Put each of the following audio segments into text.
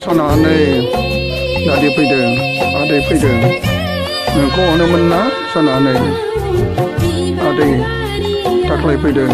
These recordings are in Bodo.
सनानै दादि फैदों आदै फैदों नोंखौ अनोमोन ना सनानै आदै थाख्लाय फैदों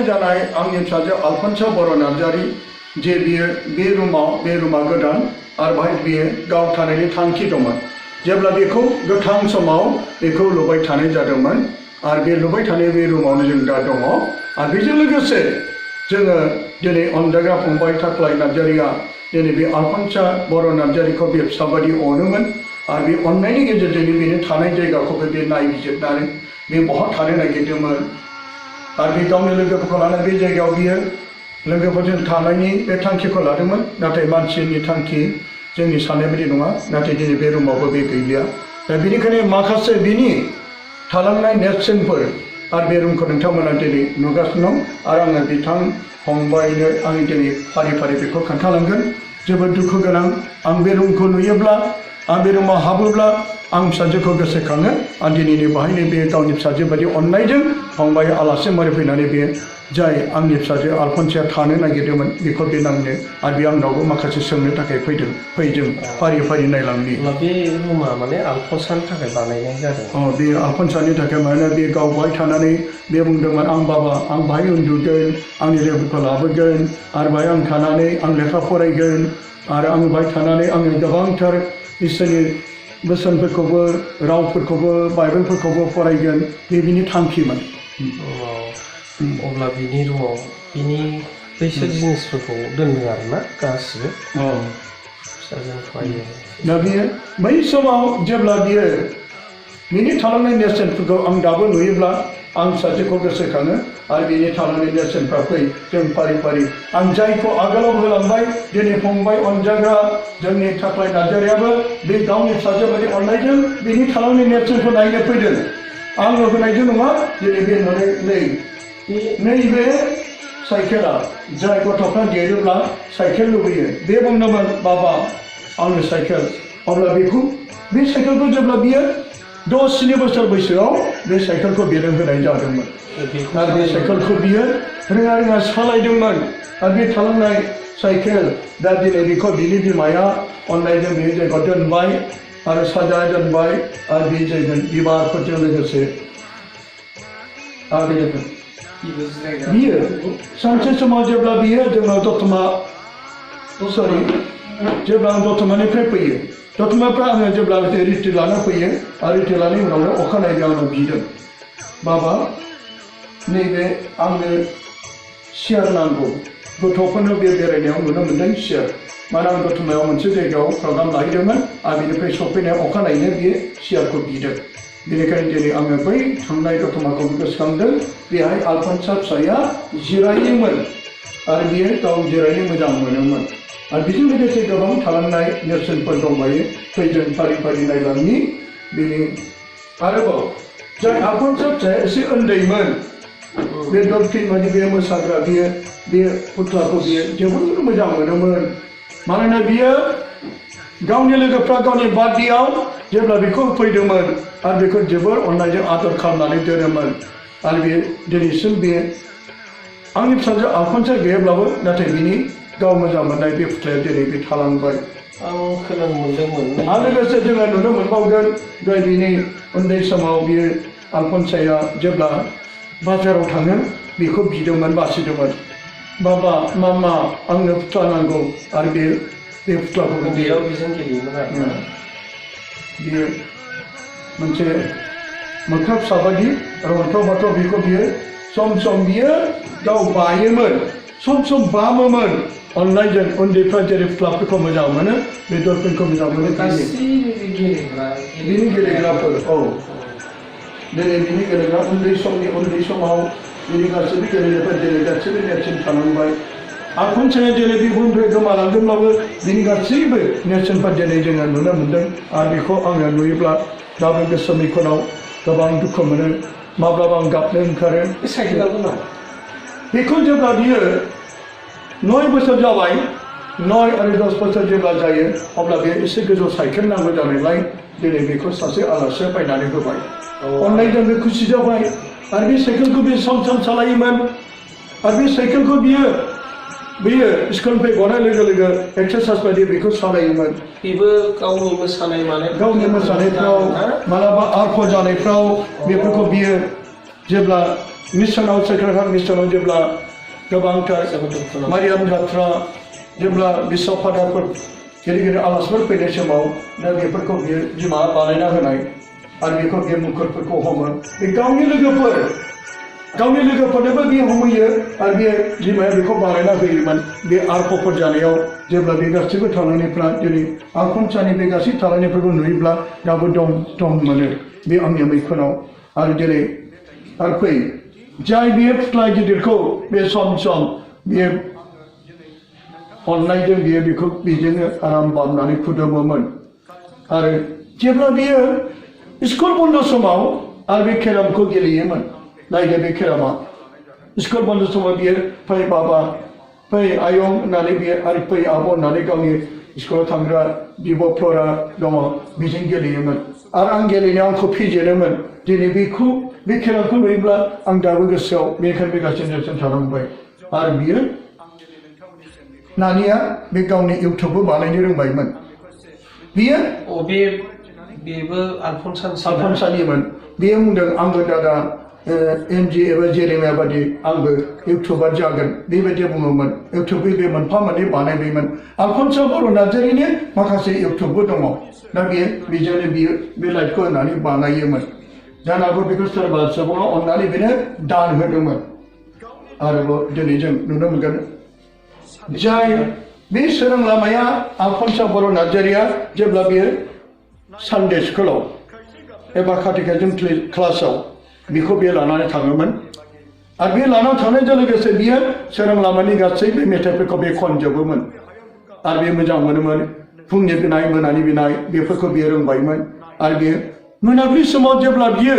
जानाय आंनि फिसाजो आलफनस बर' नार्जारि जे बियो बे रुमा गोदान आरो बाहाय बियो गाव थानायनि थांखि दंमोन जेब्ला बेखौ गोथां समाव बेखौ लुबाय थानाय जादोंमोन आरो बे लुबाय थानाय बे रुमावनो जों दा दङ आरो बेजों लोगोसे जोङो दिनै अनजाग्रा फंबाय थाख्लाय नार्जारिया दिनै बे आलफनस बर' नार्जारिखौ बे फिसाबादि अनोमोन आरो बे अननायनि गेजेरजोंनो बेनि थानाय जायगाखौबो बे नायबिजिरनानै बे बहा थानो नागिरदोंमोन आरो बे गावनि लोगोफोरखौ लानानै बे जायगायाव बियो लोगोफोरजों थानायनि बे थांखिखौ लादोंमोन नाथाय मानसिनि थांखि जोंनि साननाय बायदि नङा नाथाय दिनै बे रुमावबो बे गैलिया दा बेनिखायनो माखासे बिनि थालांनाय नेरसोनफोर आरो बे रुमखौ नोंथांमोना दिनै नुगासिनो दं आरो आङो बिथां फंबायनो आं दिनै फारि फारि बेखौ खोन्थालांगोन जोबोद दुखु गोनां आं बे रुमखौ नुयोब्ला आं बे रुमाव हाबोब्ला आं फिसाजोखौ गोसोखाङो आं दिनैनि बाहायनो बे गावनि फिसाजो बायदि अननायजों फंबाय आलासि महरै फैनानै बे जाय आंनि फिसाजो आलफनसआ थानो नागिरदोंमोन बेखौ बे नांनो आरो बे आंनावबो माखासे सोंनो थाखाय फैदों फारि फारि नायलांनि बे रुमा माने आलफनसनि थाखाय बानायनाय जादों बे आलफनसनि थाखाय मानोना बे गाव बाहाय थानानै बे बुंदोंमोन आं बाबा आं बाहाय उन्दुगोन आंनि लोगोफोरखौ लाबोगोन आरो बाहाय आं थानानै आं लेखा फरायगोन आरो आं बाहाय थानानै आङो गोबांथार इसोरनि बोसोनफोरखौबो रावफोरखौबो बाइबेलफोरखौबो फरायगोन बे बिनि थांखिमोन अब्ला बिनि रुमाव बिनि बैसोर जिनिसफोरखौ दोनदों आरोना गासिबो फिसाजों फरायो दा बियो बै समाव जेब्ला बियो बिनि थालांनाय नेरसोनफोरखौ आं दाबो नुयोब्ला आं फिसाजोखौ गोसोखाङो आरो बिनि थालांनाय नेरसोनफ्रा फै जों फारि फारि आं जायखौ आगोलाव होलांबाय दिनै फंबाय अनजाग्रा जोंनि थाख्लाय नार्जारियाबो बे गावनि फिसाजो बायदि अननायजों बिनि थालांनाय नेरसोनखौ नायनो फैदों आंनो होनायजों नङा दिनै बे नैबे साइकेला जाय गथ'फ्रा देरोब्ला साइकेल लुबैयो बे बुंदोंमोन बाबा आंनो साइकेल अब्ला बेखौ बे साइकेलखौ जेब्ला बियो 10 बोसोर बैसोआव बे साइकेलखौ बेनो होनाय जादोंमोन आरो बे साइकेलखौ बियो रोङा सालायदोंमन आरो बे थालांनाय साइकेल दा दिनै बेखौ बिनि बिमाया अननायजों बे जायगायाव दोनबाय आरो साजा दोनबाय आरो बे जायगायाव बिबारफोरजों लोगोसे बियो सानसे समाव जेब्ला बियो जोंनाव जेब्ला आं दतमानिफ्राय फैयो दतमानिफ्राय आङो जेब्ला रिट्रिट लाना फैयो आरो रिट्रिट लानायनि उनावनो अखानायै आंनाव बिदों बाबा नैबे आंनो सियार नांगौ गथ'फोरनो बे बेरायनायाव नुनो मोन्दों सियार मानो आं दतमायाव मोनसे जायगायाव प्रग्राम लाहैदोंमोन आरो बेनिफ्राय सफैनाय अखानायैनो बे सियारखौ बिदों बेनिखायनो दिनै आङो बै थांनाय दतमाखौ गोसोखांदों बेहाय आलफनस फिसाया जिरायोमोन आरो बियो गाव जिरायनो मोजां मोनोमोन आरो बेजों लोगोसे गोबां थालांनाय नेरसोनफोर दंबायो फैजों फारि फारि नायलांनि बेनि आरोबाव जाय आलफनस फिसाया एसे उन्दैमोन बे डल्फिन बायदि बे मोसाग्रा बियो बे पुतलाखौ बियो जोबोद मोजां मोनोमोन मानोना बियो गावनि लोगोफ्रा गावनि बार्थडेआव जेब्ला बेखौ फैदोंमोन आरो बेखौ जोबोर अननायजों आदर खालामनानै दोनोमोन आरो बे दिनैसिम बे आंनि फिसाजो आलफनसआ गैयाब्लाबो नाथाय बिनि गाव मोजां मोननाय बे पुतलाया दिनै बे थालांबाय आं खोनानो मोन्दोंमोन आरो लोगोसे जोङो नुनो मोनबावगोन जाय बिनि उन्दै समाव बियो आलफनसआ जेब्ला बाजाराव थाङो बेखौ बिदोंमोन बासिदोंमोन बाबा मामा आंनो पुतला नांगौ आरो बे पुतलाखौ बेयाव बेजों गेलेयोमोन आरो बियो मोनसे मोख्रा फिसा बायदि रन्थाव बाथाव बेखौ बियो सम सम बियो गाव बायोमोन सम बामोमोन अननायजों उन्दैफ्रा जेरै पुतलाफोरखौ मोजां मोनो बे डल्फिनखौ मोजां मोनो बिनि गेलेग्राफोर दिनै बिनि गेलेग्रा उन्दै समाव बिनि गासैबो गेलेनायफोर दिनै गासैबो नेरसोन थालांबाय आलफनसआ दिनै बे बुहुमनिफ्राय गोमालांदोंब्लाबो बिनि गासैबो नेरसोनफोर दिनै जोङो नुनो मोन्दों आरो बेखौ आङो नुयोब्ला दा बे गोसोमनि खनाव गोबां दुखु मोनो माब्लाबा आं गाबनो ओंखारो साइकेलाबो दं बेखौ जेब्ला बियो 9 बोसोर जाबाय 9 आरो 10 बोसोर जेब्ला जायो अब्ला बे एसे गोजौ साइकेल नांगौ जानायलाय दिनै बेखौ सासे आलासिया बायनानै होबाय अननायजों बे खुसि जाबाय आरो बे साइकेलखौ बे सम सम सालायोमोन आरो बे साइकेलखौ बियो स्कुलनिफ्राय गनाय लोगो लोगो एक्सारसाइज बायदि बेखौ सालायोमोन बेबो गावनि मोसानाय माने गावनि मोसानायफ्राव मालाबा आरख जानायफ्राव बेफोरखौ बियो जेब्ला मिसनाव सेक्रेटारि मिसनाव जेब्ला गोबांथार मारियाम जात्रा जेब्ला बिसप फादारफोर गिदिर आलासिफोर फैनाय समाव दा बेफोरखौ बियो बिमा बानायना होनाय आरो बेखौ बे मुखुरफोरखौ हमो बे गावनि लोगोफोरनोबो बियो हमहैयो आरो बे बिमाया बेखौ बानायना होयोमोन बे आरखफोर जानायाव जेब्ला बे गासैबो थालांनायफ्रा दिनै आलफनसानि बे गासै थालांनायफोरखौ नुयोब्ला दाबो दं मोनो बे आंनि मैखुनाव आरो दिनै आरो फै जाय बे थुख्लाय गिदिरखौ बे सम बियो अननायजों बियो बेखौ बेजोंनो आराम बामनानै खुदुमोमोन आरो जेब्ला बियो स्कुल बन्द समाव आरो बे केरामखौ गेलेयोमोन नायदो बे केरामा स्कुल बन्द समाव बियो फै बाबा फै आयं होननानै बियो आरो फै आब' होननानै गावनि स्कुलाव थांग्रा बिब'फोरा दङ बेजों गेलेयोमोन आरो आं गेलेनायाव आंखौ फेजेनोमोन दिनै बेखौ बे केरामखौ नुयोब्ला आं दाबो गोसोआव बेनिखायनो बे गासै नेरसोन थालांबाय आरो बियो नानिया बे गावनि इउटुबबो बानायनो रोंबायमोन बियो बेबो आलफनसानिमोन बियो बुंदों आंबो दादा एमजि एबा जेरेमिया बादि आंबो इउटुबार जागोन बेबायदि बुङोमोन इउटुबबो बे मोनफा मोननै बानायबायमोन आलफनसा बर' नार्जारिनि माखासे इउटुबबो दङ दा बेजोंनो बियो बे लाइटखौ होनानै बानायोमोन जानो हागौ बेखौ सोरबा सुबुङा अननानै बेनो दान होदोंमोन आरोबाव दिनै जों नुनो मोनगोन जाय बे सोरां लामाया आलफनसा बर' नार्जारिया जेब्ला बियो सानडे स्कुलाव एबा काटेकिजम क्लासाव बेखौ बियो लानानै थाङोमोन आरो बे लानानै थांनायजों लोगोसे बियो सोरां लामानि गासैबो मेथाइफोरखौ बे खनजोबोमोन आरो बे मोजां मोनोमोन फुंनि बिनाय मोनानि बिनाय बेफोरखौ बियो रोंबायमोन आरो बियो मोनाबिलि समाव जेब्ला बियो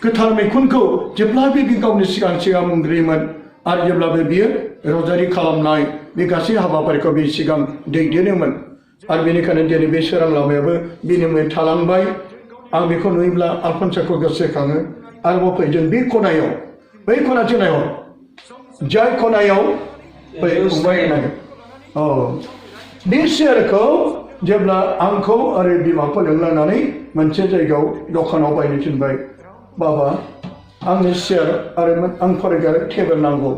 गोथार मैखुनखौ जेब्लाबो बे गावनि सिगां बुंग्रोयोमोन आरो जेब्लाबो बियो रजारि खालामनाय बे गासै हाबाफारिखौ बे सिगां दैदेनोमोन आरो बेनिखायनो दिनै बे सोरां लामायाबो बिनिमय थालांबाय आं बेखौ नुयोब्ला आलफनसाखौ गोसोखाङो आरोबाव फै जों बे खनायाव बै खनाथिं नायहर जाय खनायाव फंबाय बे सियारखौ जेब्ला आंखौ आरो बिमाखौ लिंलांनानै मोनसे जायगायाव दखानाव बायनो थिनबाय बाबा आंनो सियार आरो आं फरायग्रा टेबोल नांगौ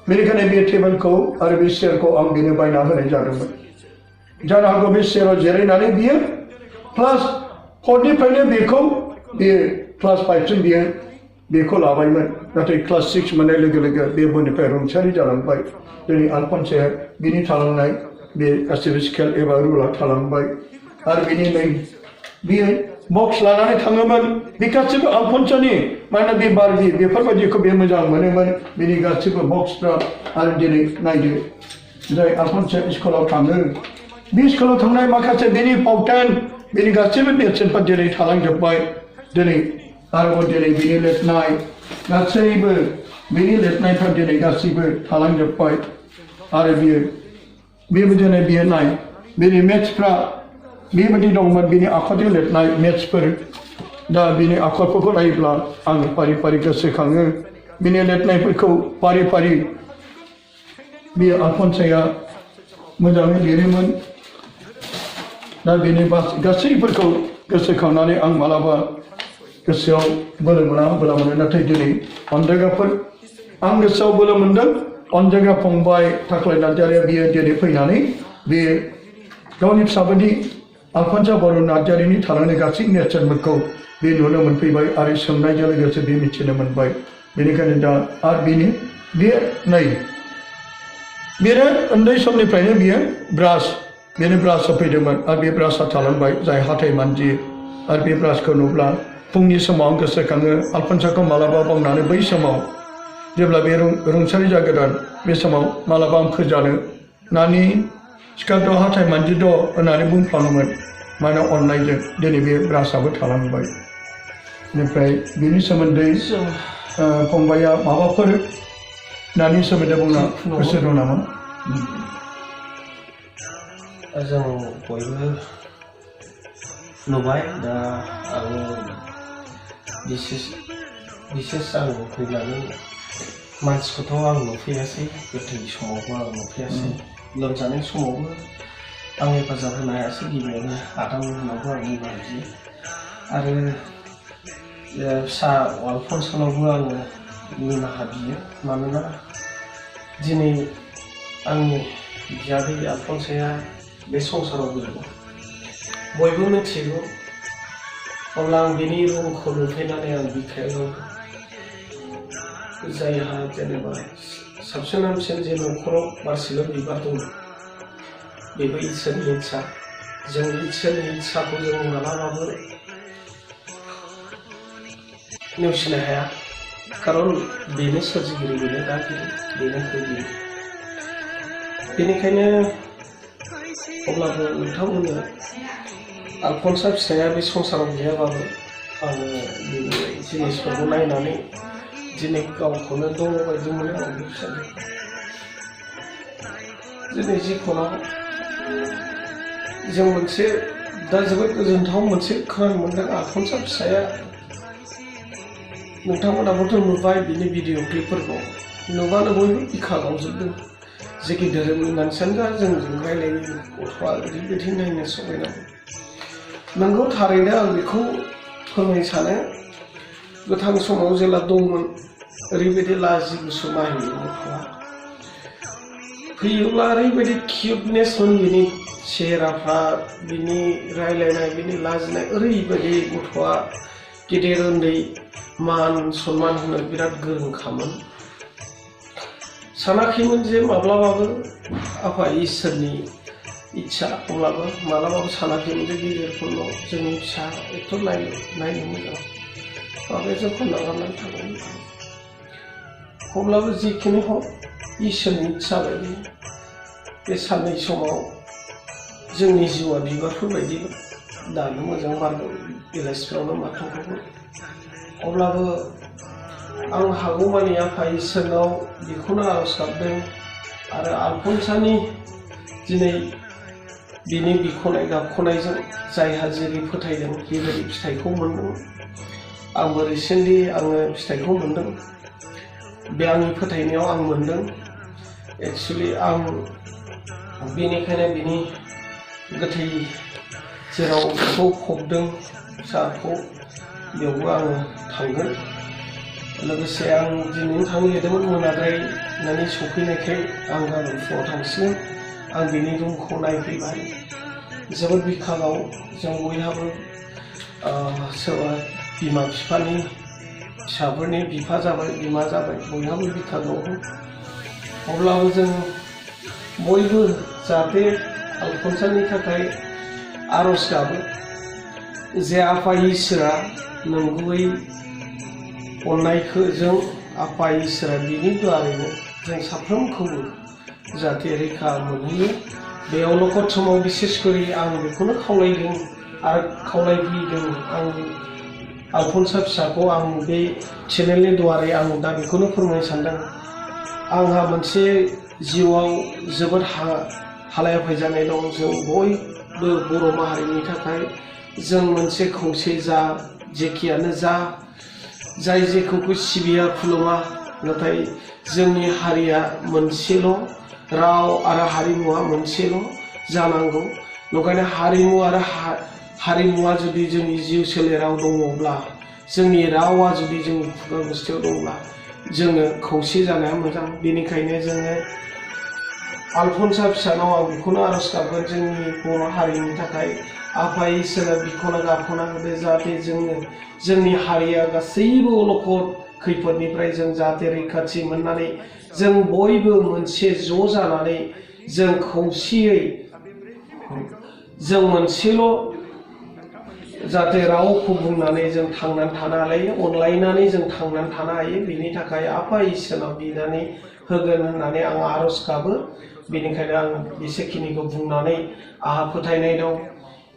बेनिखायनो बे टेबोलखौ आरो बे सियारखौ आं बेनो बायना होनाय जादोंमोन जानो हागौ बे सियाराव जिरायनानै बियो क्लास 4निफ्रायनो बेखौ बियो क्लास 5सिम बियो बेखौ लाबायमोन नाथाय क्लास 6 मोननाय लोगो लोगो बे बनिफ्राय रुंसारि जालांबाय दिनै आलफनसाया बिनि थालांनाय बे गासैबो स्केल एबा रुला थालांबाय आरो बिनि नै बियो बक्स लानानै थाङोमोन बे गासैबो आलफनसानि मानोना बे बारबि बेफोरबायदिखौ बे मोजां मोनोमोन बिनि गासैबो बक्सफ्रा आरो दिनै नायदो जाय आलफनसा स्कुलाव थाङो बे स्कुलाव थांनाय माखासे बिनि फावटेन बिनि गासैबो नेरसोनफोर दिनै थालांजोब्बाय दिनै आरोबाव दिनै बिनि लिरनाय गासैबो बिनि लिरनायफ्रा दिनै गासैबो थालांजोब्बाय आरो बियो बेबायदिनो बियो नाय बिनि मेथ्सफ्रा बेबायदि दंमोन बिनि आखरजों लिरनाय मेथ्सफोर दा बिनि आखरफोरखौ नायोब्ला आं फारि फारि गोसोखाङो बिनि लिरनायफोरखौ फारि फारि बियो आलफनसाया मोजाङै लिरोमोन दा बिनि गासैफोरखौ गोसोखांनानै आं मालाबा गोसोआव बोलो मोनो नाथाय दिनै अनजायगाफोर आं गोसोआव बोलो मोनदों अनजायगा फंबाय थाख्लाय नार्जारिया बियो दिनै फैनानै बे गावनि फिसाबादि आलफनसा बर' नार्जारिनि थालांनाय गासै नेरसोनफोरखौ बे नुनो मोनफैबाय आरो सोंनायजों लोगोसे बे मिथिनो मोनबाय बेनिखायनो दा आरो बेनो उन्दै समनिफ्रायनो बियो बेनो ब्रासआव फैदोंमोन आरो बे ब्रासआ थालांबाय जाय हाथाय मानजियो आरो बे ब्रासखौ नुब्ला फुंनि समाव आं गोसोखाङो आलफनसाखौ मालाबा बावनानै बै समाव जेब्ला बे रुंसारि जागोदान बे समाव मालाबा आं फोजानो नानि सिखारद' हाथाय मानजिद' होननानै बुंफ्लाङोमोन माने अननायजों दिनै बे ब्रासाबो थालांबाय बेनिफ्राय बेनि सोमोन्दै फंबाया माबाफोर नानि सोमोन्दै बुंनो गोसो दं नामा? जों बयबो नुबाय दा आङो बिसेस आं फैनानै मानसिखौथ' आं नुफैयासै गोथै समावबो आं नुफैयासै लोमजानाय समावबो आं हेफाजाब होनो हायासै गिबियावनो आदामोननावबो आं बुंबायदि आरो फिसा आलफनसनावबो आङो निमाहा बियो मानोना दिनै आंनि बियादै आलफनसाया बे संसाराव गैला बयबो मिथिगौ अब्ला आं बिनि रुमखौ नुफैनानै आं बिखायाव जायहा जेनेबा साबसिन हामसिन जे न'खराव बारसेल' बिबार दं बेबो इसोरनि इच्छा जों इसोरनि इच्छाखौ जों मालाबाबो नेवसिनो हाया खारन बेनो सोरजिगिरि बेनो दागिरि बेनो होगिरि बेनिखायनो अब्लाबो नोंथांमोननो आलफनसा फिसाया बे संसाराव गैयाबाबो आङो बेनि जिनिसफोरखौ नायनानै दिनै गावखौनो दङ बायदि मोनो आं बे फिसाजो दिनै जिखुनु जों मोनसे दा जोबोद गोजोनथाव मोनसे खोनानो मोनदों आलफनसा फिसाया नोंथांमोनाबोथ' नुबाय बिनि भिडिअ क्लिपफोरखौ नुबानो बयबो बिखा गावजोबदों जेखि धोरोमनि मानसियानो जा जोंजों रायलायो गथ'आ ओरैबायदि नायनो समायना नंगौ थारैनो आं बेखौ फोरमायनो सानो गोथां समाव जेला दंमोन ओरैबायदि लाजि गुसु नायहैयो गथ'आ फैयोब्ला ओरैबायदि किउटनेसमोन बिनि चेहेराफ्रा बिनि रायलायनाय बिनि लाजिनाय ओरैबायदि गथ'आ गेदेर उन्दै मान सन्मान होनो बिराद गोरोंखामोन सानाखैमोन जे माब्लाबाबो आफा इसोरनि इच्छा अब्लाबो मालाबाबो सानाखैमोन जे गिदिरफोरल' जोंनि फिसा एथ' नायनो मोजां माबे जोंखौ नागारनानै थांगोन अब्लाबो जिखिनि हक इसोरनि इच्छा बायदि बे साननै समाव जोंनि जिउआ बिबारफोर बायदि दानो मोजां बारगोन बेलासिफ्रावनो माथांखौबो अब्लाबो आं हागौमानि आफा इसोरनाव बेखौनो आरज गाबदों आरो आलफनसानि दिनै बिनि बिख'नाय गाबख'नायजों जायहा जेरै फोथायदों बेबायदि फिथाइखौ मोन्दों आंबो रिसेन्टलि आङो फिथाइखौ मोन्दों बे आंनि फोथायनायाव आं मोन्दों एक्सुवेलि आं बेनिखायनो बिनि गोथै जेराव बेखौ फबदों फिसाखौ बेयावबो आङो थांगोन लोगोसे आं दिनैनो थांनो लिरदोंमोन मोनाद्रायनानै सफैनायखाय आं गाबोन फुङाव थांसिगोन आं बिनि रुमखौ नायफैबाय जोबोद बिखागाव जों बयहाबो सोरबा बिमा बिफानि फिसाफोरनि बिफा जाबाय बिमा जाबाय बयहाबो बिखागाव अब्लाबो जों बयबो जाहाथे आलफनसानि थाखाय आरज गाबो जे आफा इसोरा नंगुबै अननायखौ जों आफा इसोरा बिनि द्वारैनो जों साफ्रोमखौबो जाहाथे रैखा मोनहैयो बेयाव नखर समाव बिसेसकरि आं बेखौनो खावलायदों आरो खावलायफैदों आं आलफनसा फिसाखौ आं बे चेनेलनि द्वारै आं दा बेखौनो फोरमायनो सानदों आंहा मोनसे जिउआव जोबोद हालाय-हाफाय जानाय दं जों बयबो बर' माहारिनि थाखाय जों मोनसे खौसे जा जेखियानो जा जाय जेखौ सिबिया खुलुमा नाथाय जोंनि हारिया मोनसेल' राव आरो हारिमुवा मोनसेल' जानांगौ नंखायनो हारिमु आरो हारिमुवा जुदि जोंनि जिउ सोलेराव दङब्ला जोंनि रावा जुदि जोंनि खुगा गुस्थियाव दंब्ला जोङो खौसे जानाया मोजां बेनिखायनो जोङो आलफनसा फिसानाव आं बेखौनो आरज गाबगोन जोंनि बर' हारिनि थाखाय आफा इसोरा बिख'ना गाबख'ना होदो जाहाथे जोंनि हारिया गासैबो अलखद खैफोदनिफ्राय जों जाहाथे रैखाथि मोननानै जों बयबो मोनसे ज' जानानै जों खौसेयै जों मोनसेल' जाहाथे रावखौ बुंनानै जों थांनानै थानो हायो अनलायनानै जों थांनानै थानो हायो बेनि थाखाय आफा इसोरनाव बिनानै होगोन होननानै आं आरज गाबो बेनिखायनो आं बेसेखिनिखौ बुंनानै आंहा फोथायनाय दं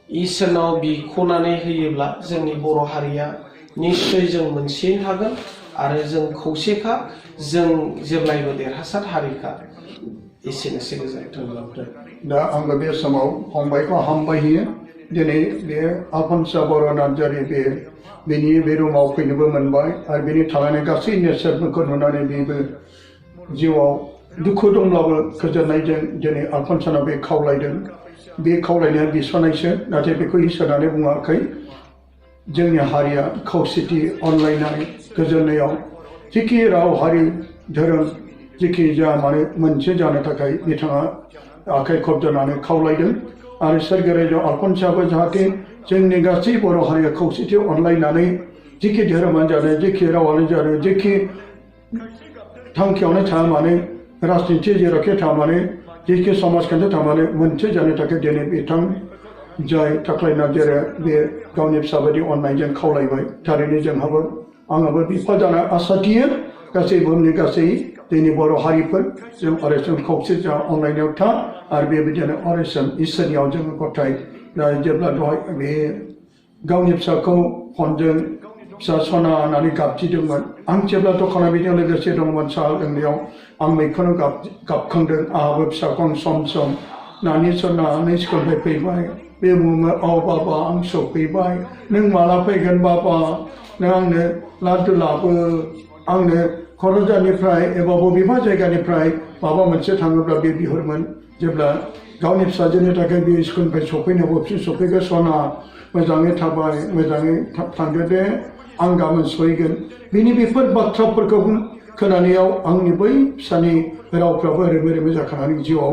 इसोरनाव बिख'नानै होयोब्ला जोंनि बर' हारिया निश्चय जों मोनसेयैनो थागोन आरो जों खौसेखा जों जेब्लायबो देरहासार हारिखा एसेनोसै गोजोन्थों। दा आंबो बे समाव फंबायखौ हामबाय होयो दिनै बे आलफनस बर' नार्जारि बेनि बे रुमाव फैनोबो मोनबाय आरो बेनि थालांनाय गासै नेचारफोरखौ नुनानै बेबो जिउआव दुखु दंब्लाबो गोजोननायजों दिनै आलफनसानाव बे खावलायदों। बे खावलायनाया बिसनायसो नाथाय बेखौ इसोरानो बुङाखै। जोंनि हारिया खौसेथि अनलायनाय गोजोननायाव जेखि राव हारि धोरोम जेखि जाया मानो मोनसे जानो थाखाय बिथाङा आखाइ खबजानानै खावलायदों आरो सोरगोरायजों आलफनसाबो जाहाथे जोंनि गासै बर' हारिया खौसेथि अनलायनानै जेखि धोरोमानो जानो जेखि रावानो जानो जेखि थांखियावनो थाया मानो राजनिथि जेरावखि थाया मानो जेखि समाजखान्थि थाया मानो मोनसे जानो थाखाय दिनै बिथां जाय थाख्लाय नार्जारिया बे गावनि फिसाबायदि अननायजों खावलायबाय। थारैनो जोंहाबो आंहाबो बिफा जाना आसा थियो गासै बुहुमनि गासै जोंनि बर' हारिफोर जों अरायसम खौसे जा अनलायनायाव था आरो बेबायदिनो अरायसम इसोरनियाव जोङो गथाय दा जेब्ला दहाय बे गावनि फिसाखौ फनजों फिसा सना होननानै गाबज्रिदोंमोन आं जेब्ला दखाना बेजों लोगोसे दंमोन साहा लोंनायाव आं मैखौनो गाबखांदों। आंहाबो फिसाखौ सम सम नानि सनानै स्कुलनिफ्राय फैबाय बे बुङो औ बाबा आं सफैबाय नों माला फैगोन बाबा नों आंनो लादु लाबो आंनो क'क्राझारनिफ्राय एबा बबेबा जायगानिफ्राय माबा मोनसे थाङोब्ला बे बिहरमोन। जेब्ला गावनि फिसाजोनि थाखाय बे स्कुलनिफ्राय सफैनो बबेसिम सफैगोन सना मोजाङै थाबाय मोजाङै थांदो दे आं गाबोन सहैगोन। बेनि बेफोर बाथ्राफोरखौ खोनानायाव आंनि बै फिसानि रावफ्राबो ओरैबो ओरैबो जाखांनानै जिउआव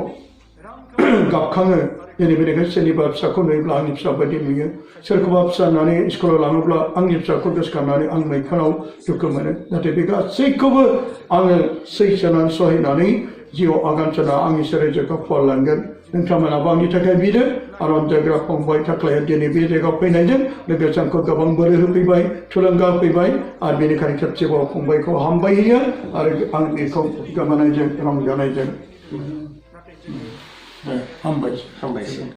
गाबखाङो। दिनै बेनिखायनो सोरनिबा फिसाखौ नुयोब्ला आंनि फिसा बायदि नुयो सोरखौबा फिसा होननानै स्कुलाव लाङोब्ला आंनि फिसाखौ गोसोखांनानै आं मैखुनाव दुखु मोनो। नाथाय बे गासैखौबो आङो सैसोनानै सहायनानै जिउआव आगान सुरना आं इसोरनि जायगायाव फुवारलांगोन। नोंथांमोनाबो आंनि थाखाय बिदो आरो अनजायग्रा फंबाय थाख्लाया दिनै बे जायगायाव फैनायजों लोगोसे आंखौ गोबां बोलो होफैबाय थुलुंगा होफैबाय आरो बेनिखायनो खेबसेबाव फंबायखौ हामबाय होयो आरो आं बेखौ गोमानायजों रंजानायजों हामबाय।